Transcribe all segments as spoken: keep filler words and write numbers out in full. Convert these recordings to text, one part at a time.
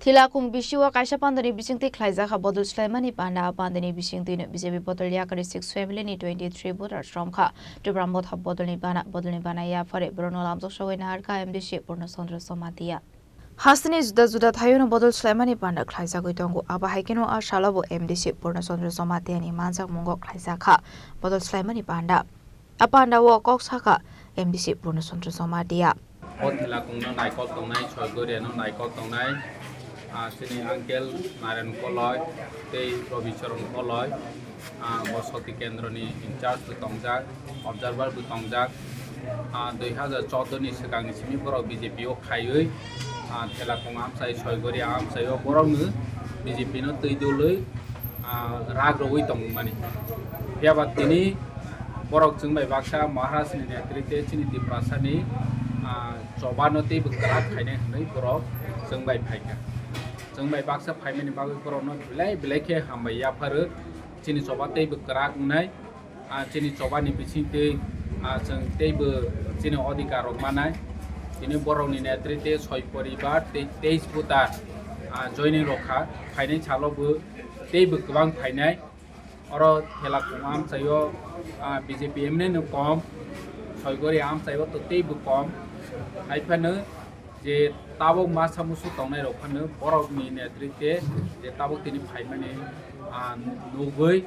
Thilakung bisio kaisa pandani bisingtwi khlaijakha bodol swlaimani panda. A pandani bisingtwino B J P bodol yakarwi six family ni twenty three voters romkha. Tipra Motha bodolni bana, bodolni bana yaphare borokno lamjok sogwi naharkha M D C Purno Chandra Jamatia. Hasteni juda juda thaiono bodol swlaimani panda khlaijagwi tongo. Abo hai kheno a salobo M D C Purno Chandra Jamatiani manjakmungo khlaijakha bodol swlaimani panda. A pandao kok sakha M D C Purno Chandra Jamatia. O Thilakungno naikol tongnai, Soigoriano naikol tongnai, ah, chini uncle Narayan Koloi tei Robi Charan Koloi, ah, bo Shakti Kendroni in charge bo tongjak, observer bo tongjak. Ah, dui hazar choudo ni swkangni simi borok B J P o khaiwi, ah, Thilakung amchai, Soigori amchai o borokno B J P no twi dului, ah, rak rwui tongmani. Phiya ba tini borok chwng bai baksa Maharaj ni netrite chini Tiprasa ni, ah, choba no teibo kwrak khainai hwnwi borok chwng bai phaikha. Chwng bai baksa phaimani bagwi borok no belai belai khe hambai yapharo. Chini choba teibo kwrak wngnai, ah, chini choba ni bisingtwi, ah, chwng teibo chini odhikar rok manai. Tini borok ni netrite soi poribar tei teis voter, ah, joining rok kha. Phainai salo bo teibo kwbang phainai. Oro Thilakung amchaio, ah, B J P M N no kom, Soigori amchaio to teibo kom. Hai phano je tabok masa musu tongnai rok phano borok ni netrite je tabok tini phaimani, ah, nugwi,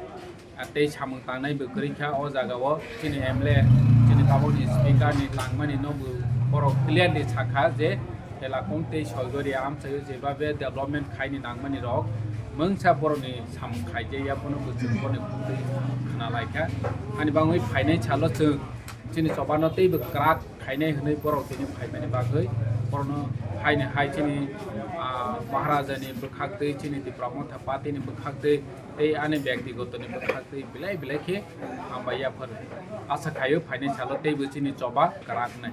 ah, tei samung tangnai bo kwrwi kha o jaga o. Chini M L A, chini tabok ni speaker ni tangmani no bo borok clearly sakha je Thilakung tei Soigori amchaio jebabe development khaini nangmani rok mungsa borokni samung khaijaya, bono bo chwng bono khwna laikha. Ani bangwi phainai salo chwng chini chobano teibo kwrak khainai hwnwi borok tini phaimani bagwi borokno haini hai chini, ah, Maharajani bwkhaktwi, chini Tipra Motha Party ni bwkhaktwi tei ani byaktigotoni bwkhaktwi belai belai khe hambai yaphar. Asa khaio phainai salo teibo chini choba kwrak wngnai.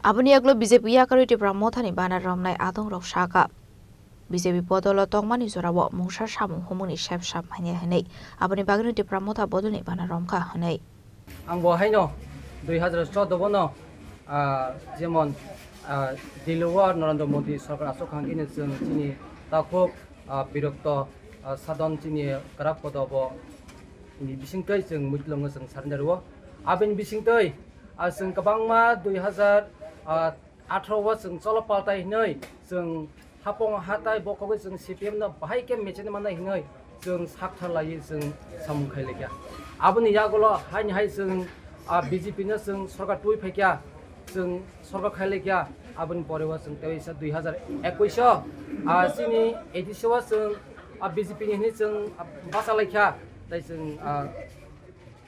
Aboni yagulo B J P yakarwi Tipra Mothani bana romnai adongrok sakha, B J P bodolo tongmani jorao mungsa samung humungni sep sap manya hwnwi. Aboni bagwino Tipra Motha bodolni bana romkha hwnwi. Ang bo haino dui hazar choudo bono, ah, jemon, ah, Delhi o Narendra Modi sorkar aswk kha hwnkhe chwng chini takhuk, ah, birokto, ah, sadon chini kwrak podo bo ni bisingtwi chwng muitlwngo chwng surrender o. Aboni bisingtwi, ah, chwng kwbangma dui hazar, ah, atharo o chwng cholo paltai hwnwi chwng hapong hatai bokhogwi chwng C P M no bahai khe mecheni mannai hwnwi chwng sakthar laiwi chwng samung khai laikha. Aboni yagulo haini hai chwng, ah, B J P no chwng sorkar twi phaikha, chwng sorkar khai laikha. Aboni pore o chwng tei waisa dui hazar ekush o, ah, chini A D C o chwng, ah, B J P ni hwnwi chwng, ah, bacha laikha. Tai chwng, ah,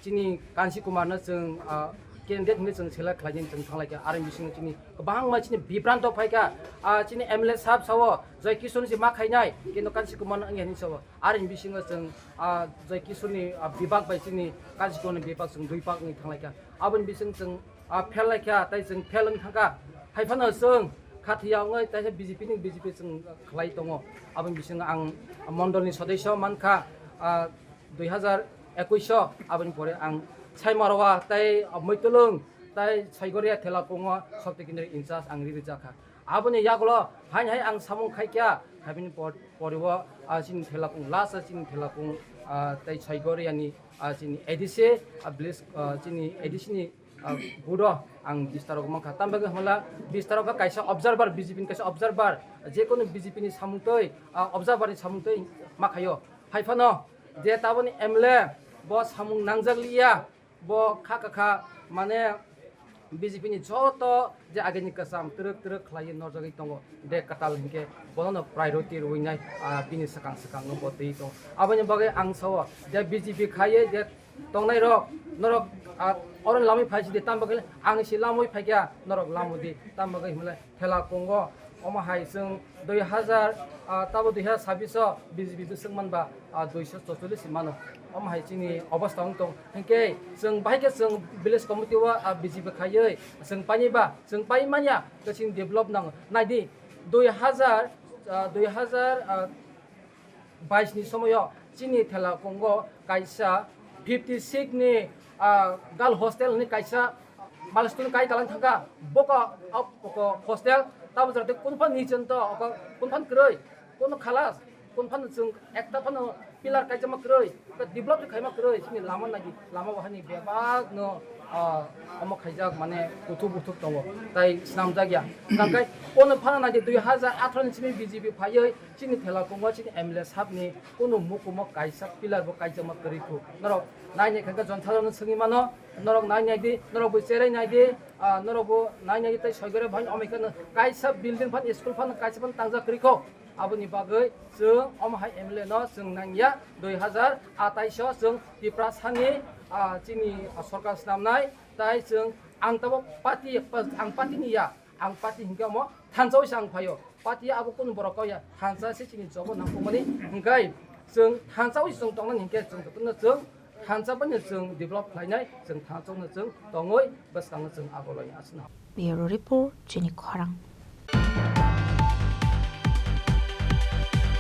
chini Kansi Kumar no chwng, ah, candidate hwnwi chwng select khlainani chwng thanglaikha. Aroni bisingo chini kwbangma chini bibranto phaikha. Ah, chini M L A sahab sao Joy Kishore si ma khainai, kintu Kansi Kumar no wngya hwnwi sao. Aroni bisingo chwng, ah, Joy Kishore ni, ah, bibak bai chini Kansi Kumar ni bibak chwng dui pak wngwi thanglaikha. Aboni bising chwng, ah, fail laikha, tai chwng fail wngwi thangkha. Hai phano chwng khathiya wngwi taisa B J P ni B J P chwng khlai tongo. Aboni bisingo ang mondol ni sodosyo mankha, ah, dui hazar ekush o, aboni pore ang Saimarwa tei Moitulung tei Saigoria Thelakungo Shakti Kendra in charge ang riri jakha. Aboni yagulo haini hai ang samung khaikha, habini por-, pore o, ah, chini Thelakung, last o chini Thelakung, ah, tei Saigoria ni, ah, chini A D C, ah, village, ah, chini A D C ni, ah, budo ang bistarok mankha. Tamo bagwi hwnla bistarok kaisa observer, B J P ni kaisa observer, jekunu B J P ni samung twi, ah, observer ni samung twi ma khaio. Hai phano je taboni M L A bo samung nangjak liya, bo kha kha kha, mane B J P ni joto je agini kwcham twrwk twrwk khlaiwi norjagwi tongo, de kwtal hinkhe bono no priority rwinai, ah, bini swkang swkang no bo twi tongo. Aboni bagwi ang sao je B J P khaiwi je tongnai rok, norok, ah, oro lamwi phai sidi, tamo bagwi ang si lamwi phaikha, norok lamwi di, tamo bagwi hwnle Thelakungo, omo hai chwng dui hazar, ah, tabo dui hazar sabbish o B J P bwswk manba, ah, duiso chocholish si mano. Omo hai chini obostha wng tong. Hinkhe chwng bahai khe chwng village committee o, ah, B J P khaiwi chwng paini ba, chwng pai manya, khe chini develop nango. Naidi, dui hazar, ah, dui hazar, ah, bais ni somoio chini Thelakungo kaisa fifty six ni, ah, girl hostel ni kaisa milestone kai kalang thangkha. Boko, ah, boko hostel, tabo jora tei kunphan ni chwng to, oko kunphan kwrwi. Kono khalas, kun phano chwng ekta phano pillar kaijama kwrwi, develop khaima kwrwi, chini lama nagi, lama bahani bebak no, ah, omo khaijak mane kuthuk buthuk tongo, tai swnamjak ya. Tangkai kono phano nagi dui hazar atharo ni simi B J P phaiwi chini thela kongo chini M L A sabni kono mukumo kaisa pillar bo kaijama kwrwi khu. Norok nainai kha khe jontharano swngwi mano, norok nainai di, norok bo cherai nai di, ah, norok bo nainai di tei soigore bhai omai khano kaisa building phan school phan kaisa phan tangjak kwrwi kho. Aboni bagwi chwng omo hai M L A no chwng nangya, dui hazar atais o chwng Tiprasani, ah, chini, ah, sorkar swnamnai, tai chwng ang tabuk party, ang party ni ya, ang party hinkhe omo thansa wisa ang phaio, party abo kunu borok kok ya, thansa se chini jobo nangkukmani, hinkhe chwng thansa wisa chwng tongnani hinkhe chwng jotono chwng thansa bani chwng develop khlainai, chwng thansa no chwng tongwi bwskango chwng aguloi aswkno. Bureau Report, Chini Khorang.